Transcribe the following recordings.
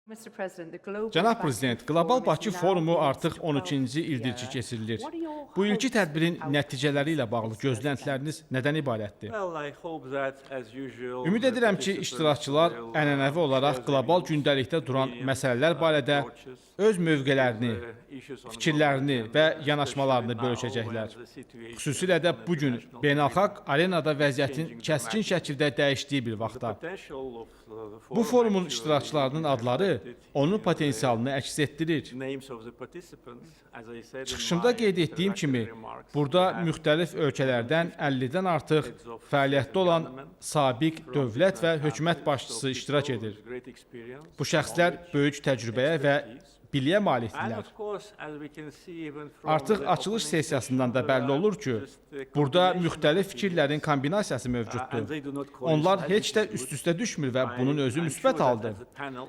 Cənab Prezident, Qlobal Bakı Forumu artıq 12-ci ildir ki keçirilir. Bu ilki tədbirin nəticələri ilə bağlı gözləntiləriniz nədən ibarətdir? Ümid edirəm ki, iştirakçılar ənənəvi olaraq qlobal gündəlikdə duran məsələlər barədə öz mövqelərini, fikirlərini və yanaşmalarını bölüşəcəklər. Xüsusilə də bu gün beynəlxalq arenada vəziyyətin kəskin şəkildə dəyişdiyi bir vaxtda. Bu forumun iştirakçılarının adları onun potensialını əks etdirir. Çıxışımda qeyd etdiyim kimi, burada müxtəlif ölkələrdən 50-dən artıq fəaliyyətdə olan sabiq dövlət və hökumət başçısı iştirak edir. Bu şəxslər böyük təcrübəyə və biliyə malikdirlər. Artıq açılış sessiyasından da bəlli olur ki, burada müxtəlif fikirlərin kombinasiyası mövcuddur. Onlar heç də üst-üstə düşmür və bunun özü müsbət haldır.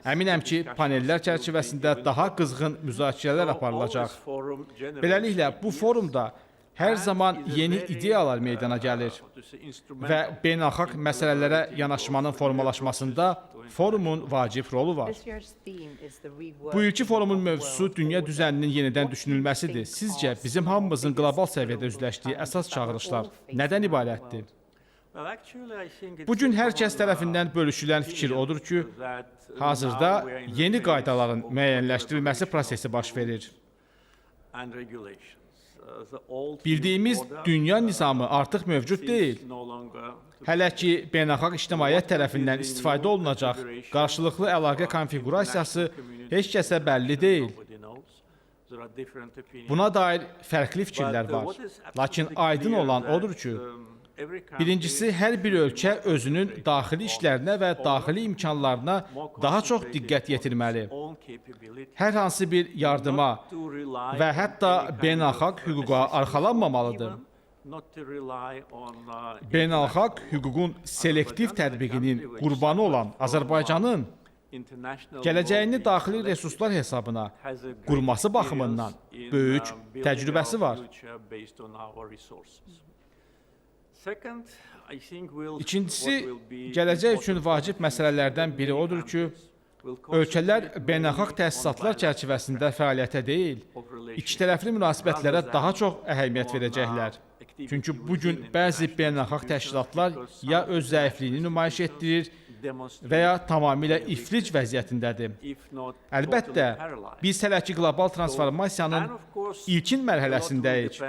Əminəm ki, panellər çərçivəsində daha qızğın müzakirələr aparılacaq. Beləliklə, bu forumda hər zaman yeni ideyalar meydana gəlir və beynəlxalq məsələlərə yanaşmanın formalaşmasında forumun vacib rolu var. Bu ilki forumun mövzusu dünya düzəninin yenidən düşünülməsidir. Sizcə bizim hamımızın qlobal səviyyədə üzləşdiyi əsas çağırışlar nədən ibarətdir? Bu gün hər kəs tərəfindən bölüşülən fikir odur ki, hazırda yeni qaydaların müəyyənləşdirilməsi prosesi baş verir. Bildiyimiz dünya nizamı artıq mövcud deyil. Hələ ki, beynəlxalq ictimaiyyət tərəfindən istifadə olunacaq qarşılıqlı əlaqə konfiqurasiyası heç kəsə bəlli deyil. Buna dair fərqli fikirlər var. Lakin aydın olan odur ki, birincisi, hər bir ölkə özünün daxili işlərinə və daxili imkanlarına daha çox diqqət yetirməli. Hər hansı bir yardıma və hətta beynəlxalq hüquqa arxalanmamalıdır. Beynəlxalq hüququn selektiv tətbiqinin qurbanı olan Azərbaycanın gələcəyini daxili resurslar hesabına qurması baxımından böyük təcrübəsi var. İkincisi, gələcək üçün vacib məsələlərdən biri odur ki, ölkələr beynəlxalq təsisatlar çərçivəsində fəaliyyətə deyil, ikitərəfli münasibətlərə daha çox əhəmiyyət verəcəklər. Çünki bu gün bəzi beynəlxalq təşkilatlar ya öz zəifliyini nümayiş etdirir və ya tamamilə iflic vəziyyətindədir. Əlbəttə, biz hələ ki qlobal transformasiyanın ilkin mərhələsindəyik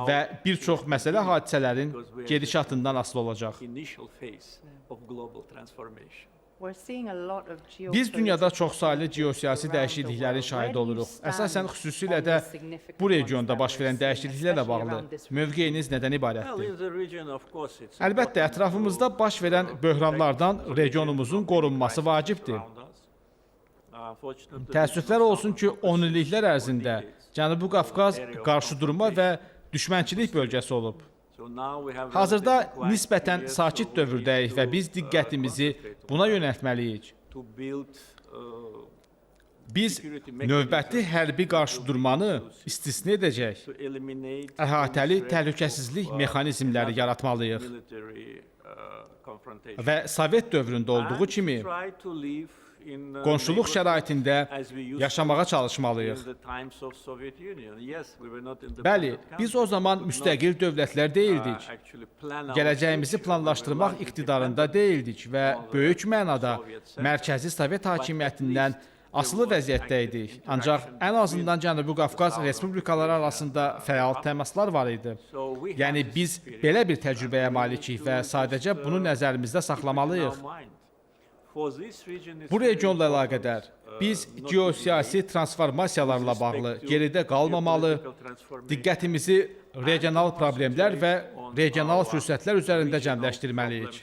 və bir çox məsələ hadisələrin gedişatından asılı olacaq. Biz dünyada çoxsaylı geosiyasi dəyişikliklərin şahidi oluruq. Əsasən, xüsusilə də bu regionda baş verən dəyişikliklərlə bağlı mövqeyiniz nədən ibarətdir? Əlbəttə, ətrafımızda baş verən böhranlardan regionumuzun qorunması vacibdir. Təəssüflər olsun ki, 10 illiklər ərzində Cənubi Qafqaz qarşıdurma və düşmənçilik bölgəsi olub. Hazırda nisbətən sakit dövrdəyik və biz diqqətimizi buna yönəltməliyik. Biz növbəti hərbi qarşıdurmanı istisna edəcək əhatəli təhlükəsizlik mexanizmləri yaratmalıyıq və Sovet dövründə olduğu kimi qonşuluq şəraitində yaşamağa çalışmalıyıq. Bəli, biz o zaman müstəqil dövlətlər deyildik. Gələcəyimizi planlaşdırmaq iqtidarında deyildik və böyük mənada mərkəzi Sovet hakimiyyətindən asılı vəziyyətdə idik. Ancaq ən azından Cənubi Qafqaz respublikaları arasında fəal təmaslar var idi. Yəni biz belə bir təcrübəyə malikik və sadəcə bunu nəzərimizdə saxlamalıyıq. Bu regionla əlaqədar biz geosiyasi transformasiyalarla bağlı geridə qalmamalı, diqqətimizi regional problemlər və regional fürsətlər üzərində cəmləşdirməliyik.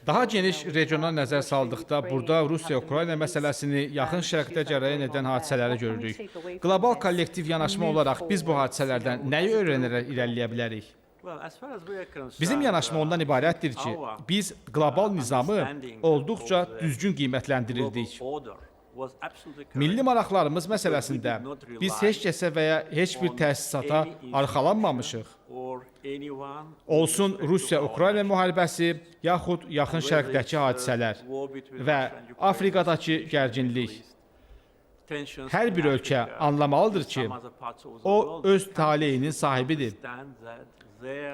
Daha geniş regiona nəzər saldıqda burada Rusiya-Ukrayna məsələsini, Yaxın Şərqdə cərəyan edən hadisələri görürük. Qlobal kollektiv yanaşma olaraq biz bu hadisələrdən nəyi öyrənərək irəliləyə bilərik? Bizim yanaşma ondan ibarətdir ki, biz qlobal nizamı olduqca düzgün qiymətləndirirdik. Milli maraqlarımız məsələsində biz heç kəsə və ya heç bir təsisata arxalanmamışıq. Olsun Rusiya-Ukrayna müharibəsi, yaxud Yaxın Şərqdəki hadisələr və Afrikadakı gərginlik. Hər bir ölkə anlamalıdır ki, o öz taleyinin sahibidir.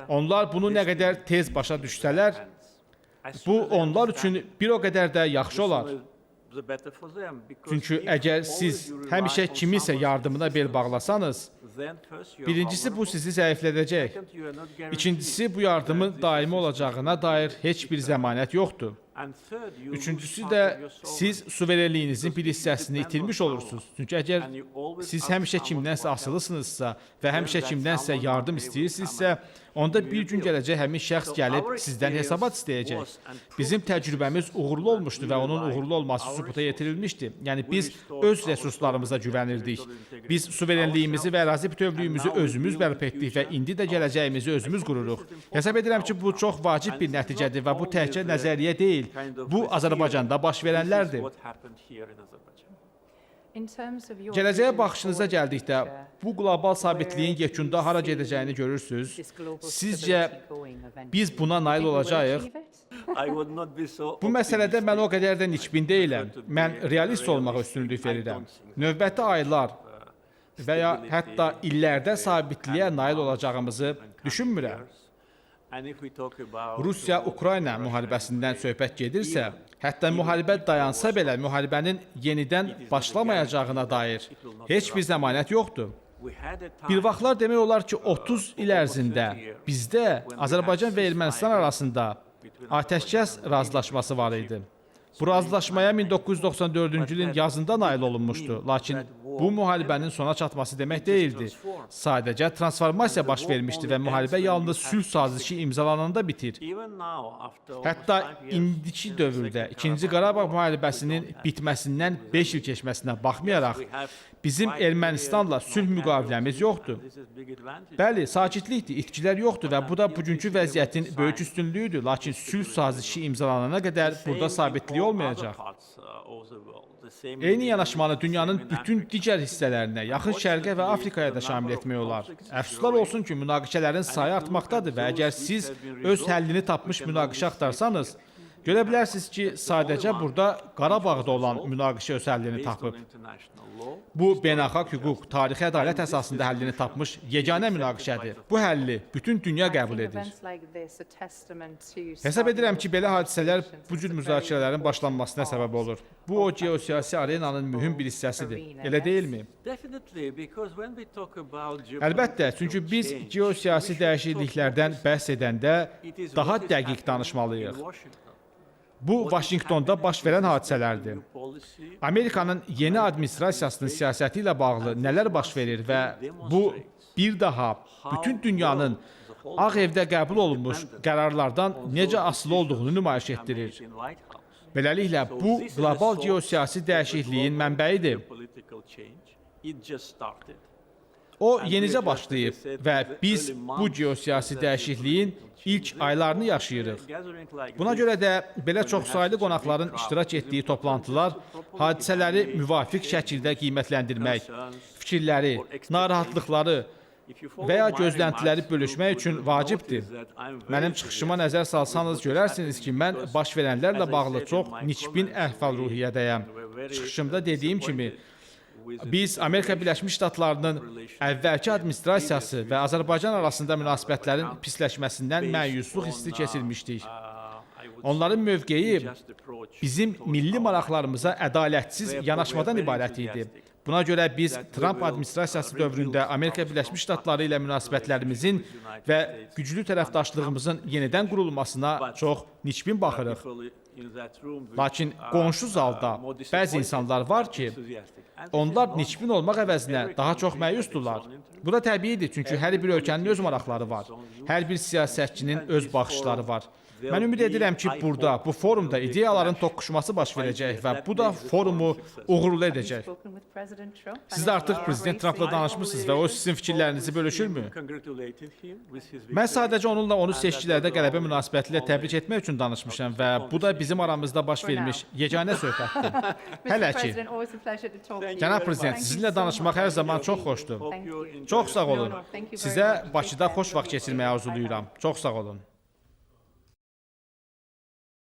Onlar bunu nə qədər tez başa düşsələr, bu onlar üçün bir o qədər də yaxşı olar. Çünki əgər siz həmişə kiminsə yardımına bel bağlasanız, birincisi bu sizi zəiflədəcək. İkincisi bu yardımın daimi olacağına dair heç bir zəmanət yoxdur. Üçüncüsü də siz suverenliyinizin bir hissəsini itirmiş olursunuz. Çünki əgər siz həmişə kimdənsə asılısınızsa və həmişə kimdənsə yardım istəyirsinizsə, onda bir gün gələcək həmin şəxs gəlib sizdən hesabat istəyəcək. Bizim təcrübəmiz uğurlu olmuşdu və onun uğurlu olması sübuta yetirilmişdi. Yəni biz öz resurslarımıza güvənirdik. Biz suverenliyimizi və ərazi bütövlüyümüzü özümüz bərpa etdik və indi də gələcəyimizi özümüz qururuq. Hesab edirəm ki, bu çox vacib bir nəticədir və bu təkcə nəzəriyyə deyil. Bu Azərbaycanda baş verənlərdir. Gələcəyə baxışınıza gəldikdə, bu qlobal sabitliyin yekunda hara gedəcəyini görürsünüz. Sizcə biz buna nail olacağıq? Bu məsələdə mən o qədər də nikbin deyiləm. Mən realist olmağa üstünlük verirəm. Növbəti aylar və ya hətta illərdə sabitliyə nail olacağımızı düşünmürəm. Rusiya-Ukrayna müharibəsindən söhbət gedirsə, hətta müharibə dayansa belə müharibənin yenidən başlamayacağına dair heç bir zəmanət yoxdur. Bir vaxtlar demək olar ki, 30 il ərzində bizdə Azərbaycan və Ermənistan arasında atəşkəs razılaşması var idi. Bu razılaşmaya 1994-cü ilin yazında nail olunmuşdu. Lakin bu müharibənin sona çatması demək deyildi. Sadəcə transformasiya baş vermişdi və müharibə yalnız sülh sazişi imzalananda bitir. Hətta indiki dövrdə 2-ci Qarabağ müharibəsinin bitməsindən 5 il keçməsinə baxmayaraq, bizim Ermənistanla sülh müqaviləmiz yoxdur. Bəli, sakitlikdir, itkilər yoxdur və bu da bugünkü vəziyyətin böyük üstünlüyüdür. Lakin sülh sazişi imzalanana qədər burada sabitlik olmayacaq. Eyni yanaşmanı dünyanın bütün digər hissələrinə, Yaxın Şərqə və Afrikaya da şamil etmək olar. Əfsuslar olsun ki, münaqişələrin sayı artmaqdadır və əgər siz öz həllini tapmış münaqişə axtarsanız, görə bilərsiniz ki, sadəcə burada Qarabağda olan münaqişə öz həllini tapıb. Bu, beynəlxalq hüquq, tarixi ədalət əsasında həllini tapmış yeganə münaqişədir. Bu həlli bütün dünya qəbul edir. Hesab edirəm ki, belə hadisələr bu cür müzakirələrin başlanmasına səbəb olur. Bu, o geosiyasi arenanın mühüm bir hissəsidir. Elə deyilmi? Əlbəttə, çünki biz geosiyasi dəyişikliklərdən bəhs edəndə daha dəqiq danışmalıyıq. Bu, Vaşinqtonda baş verən hadisələrdir. Amerikanın yeni administrasiyasının siyasəti ilə bağlı nələr baş verir və bu, bir daha bütün dünyanın Ağ Evdə qəbul olunmuş qərarlardan necə asılı olduğunu nümayiş etdirir. Beləliklə, bu, qlobal geosiyasi dəyişikliyin mənbəyidir. O, yenicə başlayıb və biz bu geosiyasi dəyişikliyin ilk aylarını yaşayırıq. Buna görə də belə çoxsaylı qonaqların iştirak etdiyi toplantılar hadisələri müvafiq şəkildə qiymətləndirmək, fikirləri, narahatlıqları və ya gözləntiləri bölüşmək üçün vacibdir. Mənim çıxışıma nəzər salsanız görərsiniz ki, mən baş verənlərlə bağlı çox nikbin əhval-ruhiyyədəyəm. Çıxışımda dediyim kimi, biz Amerika Birləşmiş Ştatlarının əvvəlki administrasiyası və Azərbaycan arasında münasibətlərin pisləşməsindən məyusluq hissi keçirmişdik. Onların mövqeyi bizim milli maraqlarımıza ədalətsiz yanaşmadan ibarət idi. Buna görə biz Tramp administrasiyası dövründə Amerika Birləşmiş Ştatları ilə münasibətlərimizin və güclü tərəfdaşlığımızın yenidən qurulmasına çox nikbin baxırıq. Lakin qonşu zalda bəzi insanlar var ki, onlar nikbin olmaq əvəzinə daha çox məyusdurlar. Bu da təbiidir, çünki hər bir ölkənin öz maraqları var. Hər bir siyasətçinin öz baxışları var. Mən ümid edirəm ki, burada, bu forumda ideyaların toqquşması baş verəcək və bu da forumu uğurlu edəcək. Siz artıq prezident Trampla danışmısınız və o sizin fikirlərinizi bölüşürmü? Mən sadəcə onunla onu seçkilərdə qələbə münasibətilə təbrik etmək üçün danışmışam və bu da bizim aramızda baş vermiş yeganə söhbətdir. Hələ ki. Cənab prezident, sizinlə danışmaq hər zaman çox xoşdur. Çox sağ olun. Sizə Bakıda xoş vaxt keçirməyi arzulayıram. Çox sağ olun.